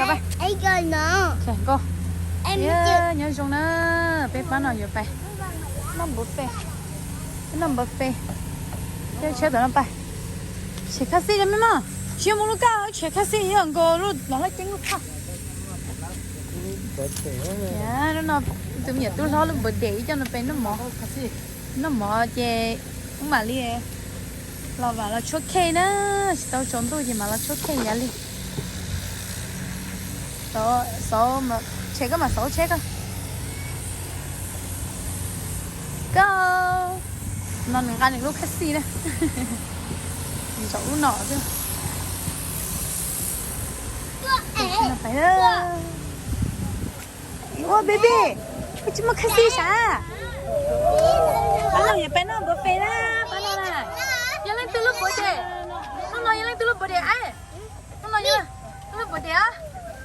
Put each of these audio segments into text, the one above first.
Nkauj, nyob zoo na, peb pab no yuav pais noj buffet, noj buffet. Coj tshiab tom no pais. Tshem khab xij rau mej mog, tsis yog mus lub kaj, tshem khab xij yog nkaus lub los hlob ceeb lub thaj. Hnub no tus me nyuam tub hlob lub birthday ib coj nws pais noj mov, noj mov ces wb mam li los, mam los tshuab cake na, tsis tau tsaus ntuj ces mam los tshuab cake yav li. Tshem koj mam xauv tsheb koj. Koj no nws nqa nws lub khab xij na. Zaum lub no xwb. Ua baby, koj tsis muaj khab xij sav? Pab no yuav pais noj buffet na, pab no na. Yog leej twg lub birthday? Hnub no yog leej twg lub birthday ai? Hnub no yog leej twg lub birthday?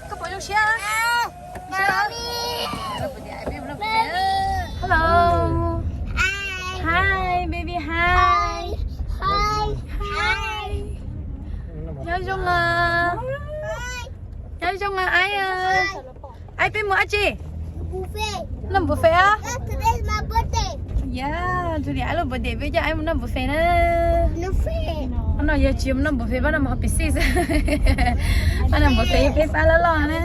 Koj puas zoo siab? Hello. Hi baby, hi. Nyob zoo os. Nyob zoo os aib. Aib, peb mus dab tsi? Noj buffet a? Yog, aib lub birthday peb coj aib mus noj buffet na. Pab no yog tsis mus noj buffet, pab no mus hov pis xij xwb. Pab no buffet peb pab loj loj na.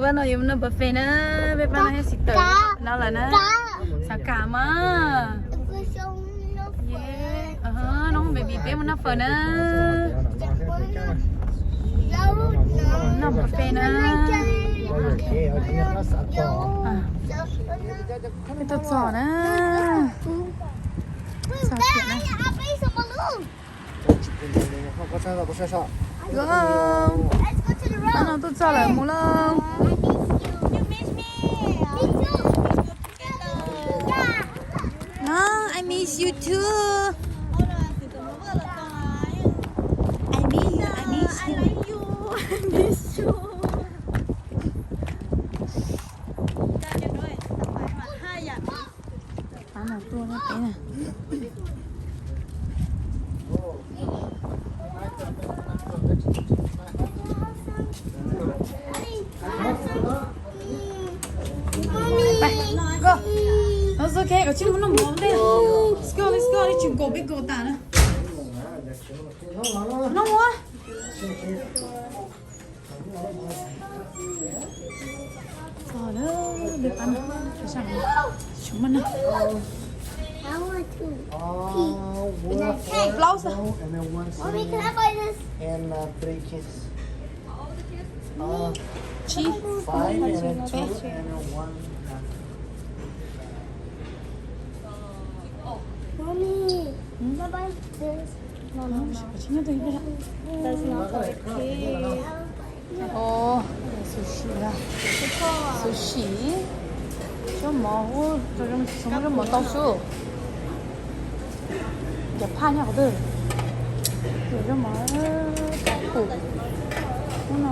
Pab no yuav mus noj buffet na, peb pab no yog xis tawm no lawm na. Xav kam mas. Noo baby, peb mus noj fawm na. Noj buffet na. Peb tuaj txog na. Txog tiam na. Pab no tuaj txog lawm, mus lauj. No, I miss you too. I miss you, I miss you. Pab no tuaj na peb na. Pais, go. It's okay, koj tsis mus noj mov ntej. Let's go, let's go, ib tsum nkaus peb nkaus tas na. Noj ua. Txog lawm, peb pab no, tshuav maj na. Plaub xwb. Tsib, peb. Sushi, sushi, sushi, zaub mov, zaub mov tau xwb. Cov phaj nyob qhov twg? Zaub mov, kav pum, ub no,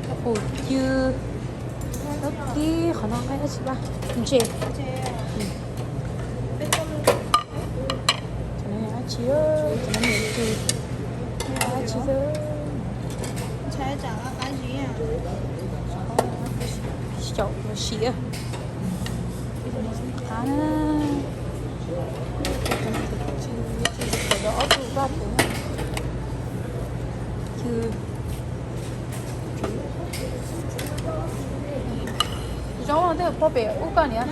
kav pum cw, zaub kib, qhov no qaib dab tsi pab, ntses. Cov no yog dab tsi? Cov no yog cw, dab tsi xwb. Xyaum los sim. Qab na. Cw, cw, cw, ob tug vaj pem na. Cw. Zaub no tej pob pem ub koj niam.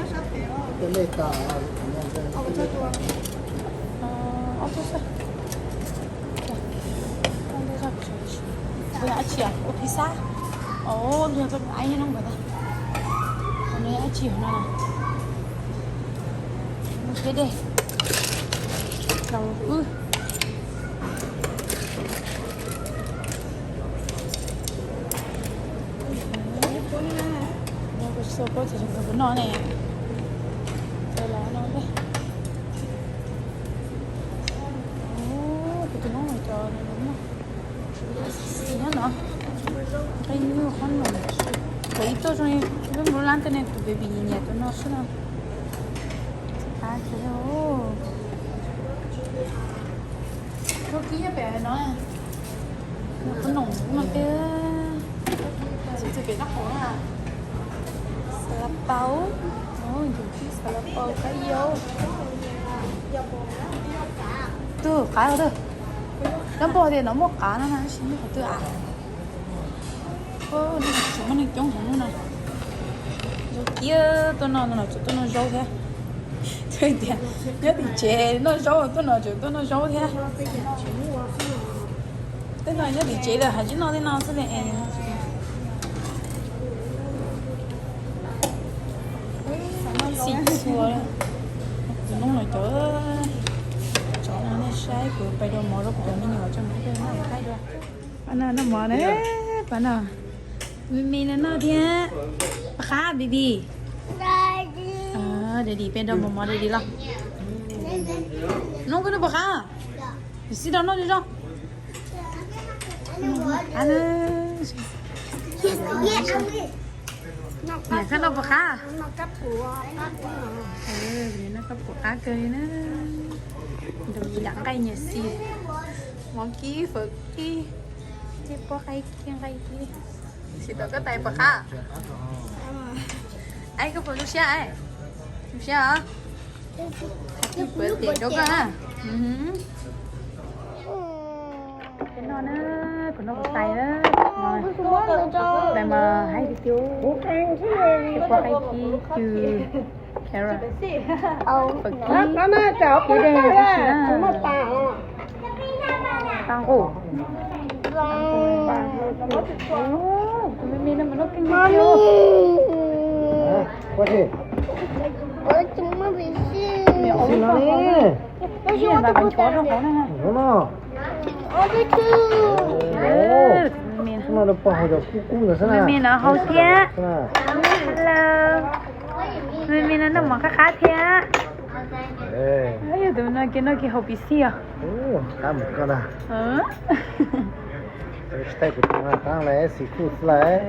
Ua dab tsi? Ua pizza. Ua luag rau aib nyob no npawg tas. Ua dab tsi no? Ua dej rau wb. Kuv tsis tau paub tias kuv noj ne. Los no, kuv tus noob no cov no noj. Xis nyob no, qe nyuj qhob noom. Kuv ib tuaj zoo li lub nplooj lab tej ne, tus baby nyiam nyiam tus no xwb no. Qab kawg. Lub kib nyob pem no. Qhov noom no peb txiv txiv pem noj qhov na. Xav la pau. Ncuv kib xav la pau kab yau. Twg qav twg? Nyob npog tias no muaj qav no na, tab sis muaj qhov twg a? Tsis muaj neeg coob heev no. Zaub kiab tuaj noj no, tseem tuaj noj zaub thiab. Tias nyob tim tsev noj zaub, tuaj no tseem tuaj noj zaub thiab. Tej no nyob tim tsev lawm hais tsis noj tej no xwb li. Xim txhua kuv noob no cov, cov no nej saib kuv pais dua mov rau kuv cov me nyuam tso, mus peb noj qaib dua. Pab no noj mov na, pab no. Me me no noj thiab. Pab qab baby. Daddy peb nrog mov mov daddy los. Noob koj noj pab qab. Xib rau noj zoo. Niam koj noj pab qab. Noj kab pum qab kawg li na. Nrog yam nqaij nyiam xis. Mov kib fawm kib. Tej pob qaib kib nqaij kib. Xis tau koj tais pab qab. Ai koj puas zoo siab ai? Zoo siab os. Kuv tiam rau koj na. Peb noj na, kuv noj kuv tais na. Tais mas haib tiag tiag. Tej pob qaib kib cw, carrot, fawm kib, kev deg tab sis na. Tau nqus. Tus me me no mas noj keej tiag. Tus me me no mas noj keej tiag. Tus me me no haus thiab. Hello. Tus me me no noj mov qab qab thiab. Yog tus no kev noj kev haus piv xij os. Qab mus koj na. Tsis taij kuv tus no qab lawm, xim fuj xwb lawm.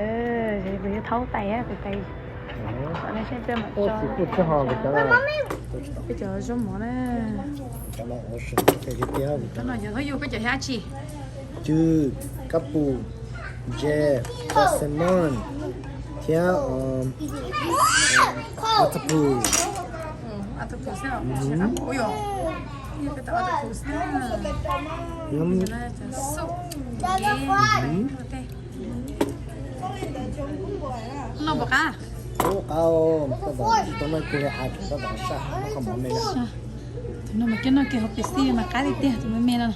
Kuv yog thaub tais, tais. Xim fuj tsis ho kuv cov. Peb cov zaub mov na. Cov no ua sum tiag tiag. Cov no yog thaub yug peb cov thiab tsis. Cw, kab pum, ntse, cov xamon thiab octopus. Octopus xwb. Yum. Noj puas qab? Qab, tab tom tsis tau noj kiag li, tab tom saj noj qhov mov me na. Tus no mas kev noj kev haus piv xij mas qab tiag tiag tus me me no.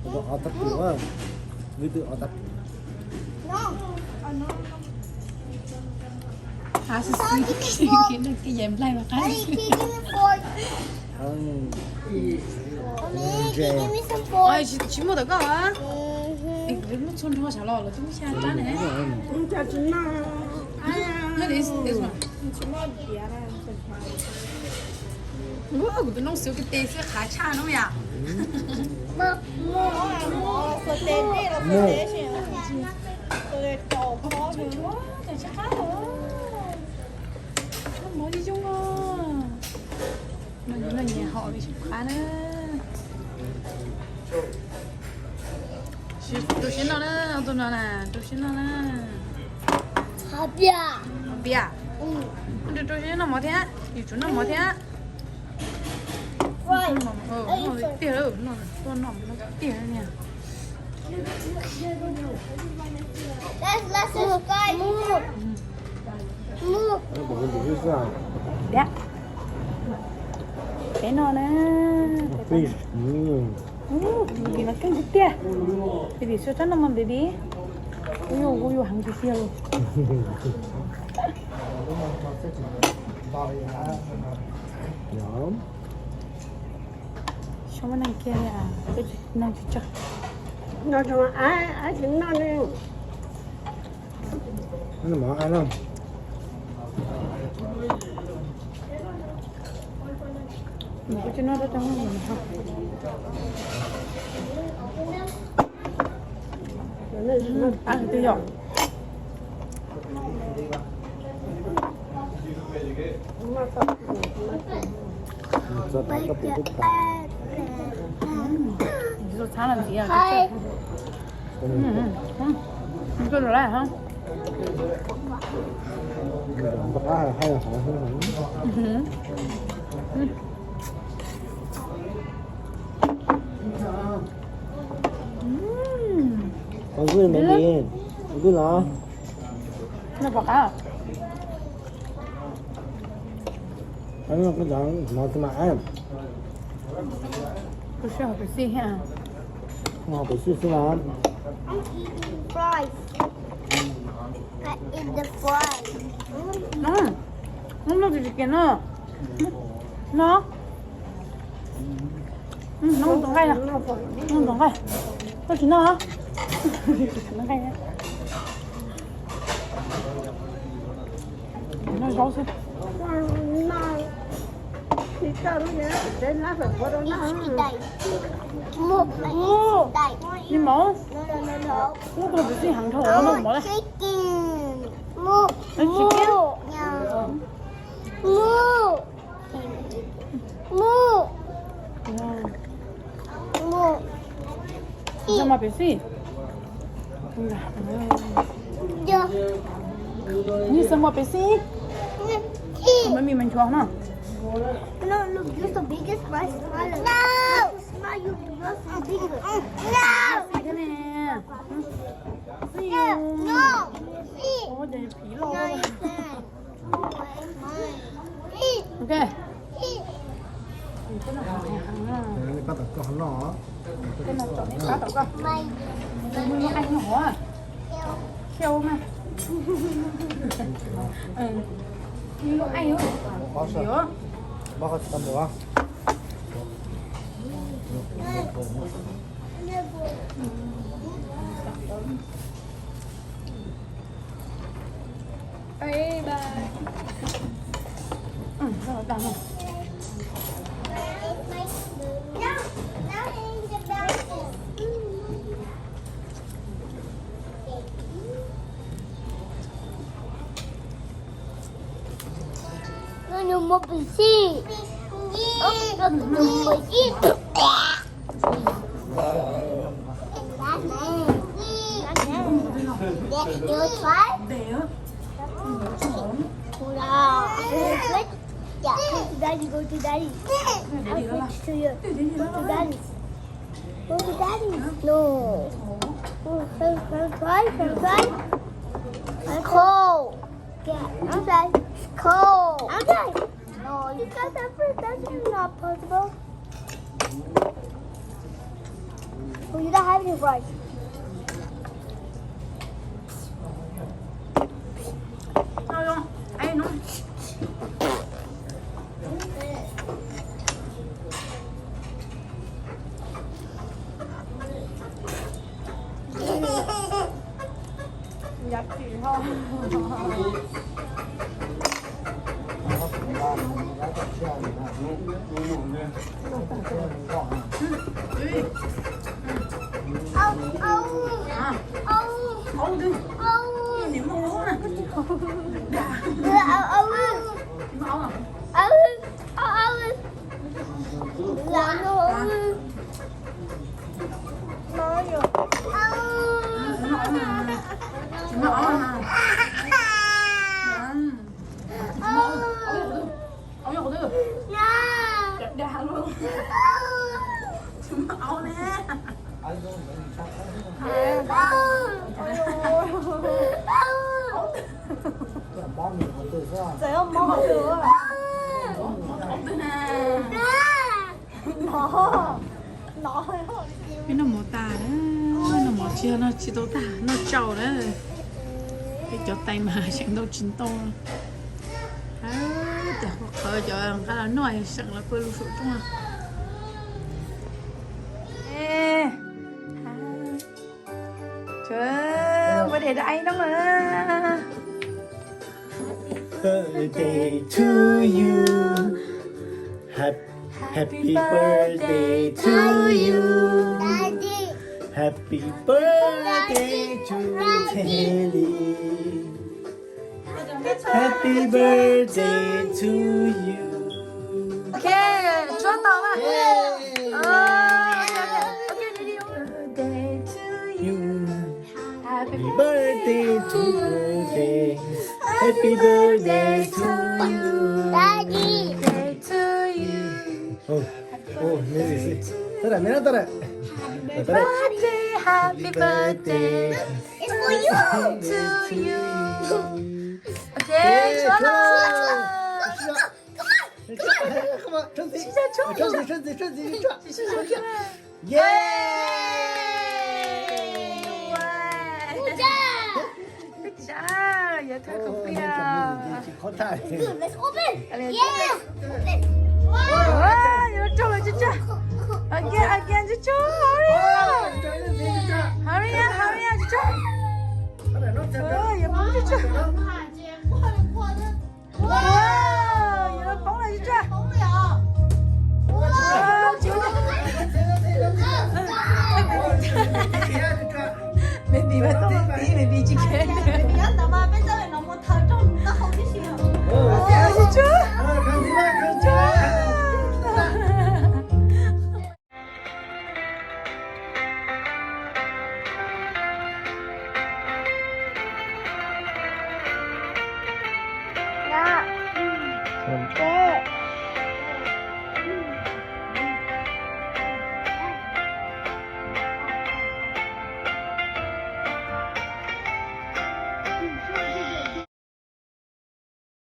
Tus octopus, wb twb octopus. Qab xwb xwb, kev noj kev yaim nplaig mas qab. Tsis muaj tom koj. Kuv muab txhua nrho sav los los twb muab xya rab ne. Kuv tus noob xwb, kuv tes xwb qhav tshaj noob yam. Mov zoo zoo. No nyiam hom li sib qab na. Rau siab noj na, tus no na, rau siab noj na. Hom piam. Rau siab noj mov thiab, yus tsum noj mov thiab. Tiag, tuaj noj tiag niag. Peb no na. Baby mas keej tiag tiag. Baby xua rab no mas baby. Kuv yuav, kuv yuav heev tiag tiag li. Xyov muaj neeg kiag li, peb neeg tsis tsawg. Kuv tsis noj rau rau. Twb yog. Txhob txhab los ntxiv. Con gửi mẹ đi. Con gửi nó. Nó bọt cá. Ăn nó cái đó, nó cái mà ăn. Tôi sẽ học cái gì hả? Không học cái gì xíu hả? I'm eating fries. I eat the fries. No. No, no, no, no. No. Noj ntau nqaij, noj ntau nqaij. Koj tsis noj. Noj zaub xwb. Ni mov. Ub, tus txiv heev dhau no mov li. Mus. Mus. Sao mà bé xí? Như sao mà bé xí? Không có mì mình chuột hả? No, look, just the biggest rice. No. Smile, you just the biggest. No. See you. No. Ủa, giờ phí lo. No, you can't. Ok. Pab tom koj ho noj. Pab tom koj. Mui lub aim no hov. Kheo mas. Mui lub aim. Pab qhov tsis tau mus. Bye bye. Nó như món pì xì. Nó như món pì xì. Daddy, go to daddy. Go to daddy. Go to daddy. No. French fry, French fry. It's cold. Yeah, I'm sorry. It's cold. I'm sorry. No, you got that fruit. That's not possible. Well, you don't have any fries. Ov yog qhov twg? Cov dag lub. Tsis muaj aub ne. Txawm mob qhov twg. Aub twg na. No. Peb noj mov tas, noj mov tsis yog noj tsis tau tag, noj tsau na. Peb cov tais mas xyeem ntau tsis ntau. Cov qhov cov nqa los noj xyeem los pw lub saum rooj. Ua dej dab aib noj na. Birthday to you. Hap- Happy birthday to you. Happy birthday to Haley. Happy birthday to you. Ok, tsuab tau na. Ê. Ơ, ok, ok, ok, ready. You. Happy birthday to you. Happy birthday to you. Daddy. Birthday to you. Ồ, ồ, nè, nè, nè. Tao ra, nè, tao ra. Tao ra. Birthday, happy birthday. It's for you. To you. Ok, ê, tsuab tsuab. Tsuab. Come on, come on. Tsuab ntxiv. Tsuab ntxiv, tsuab ntxiv, tsuab ntxiv, tsuab. Tsuab, tsuab, tsuab. Yay! Good job. Good job. Your turn to play. Good, let's open. Yeah. Open. Wow. Wow, your turn, good job. Again, again, good job.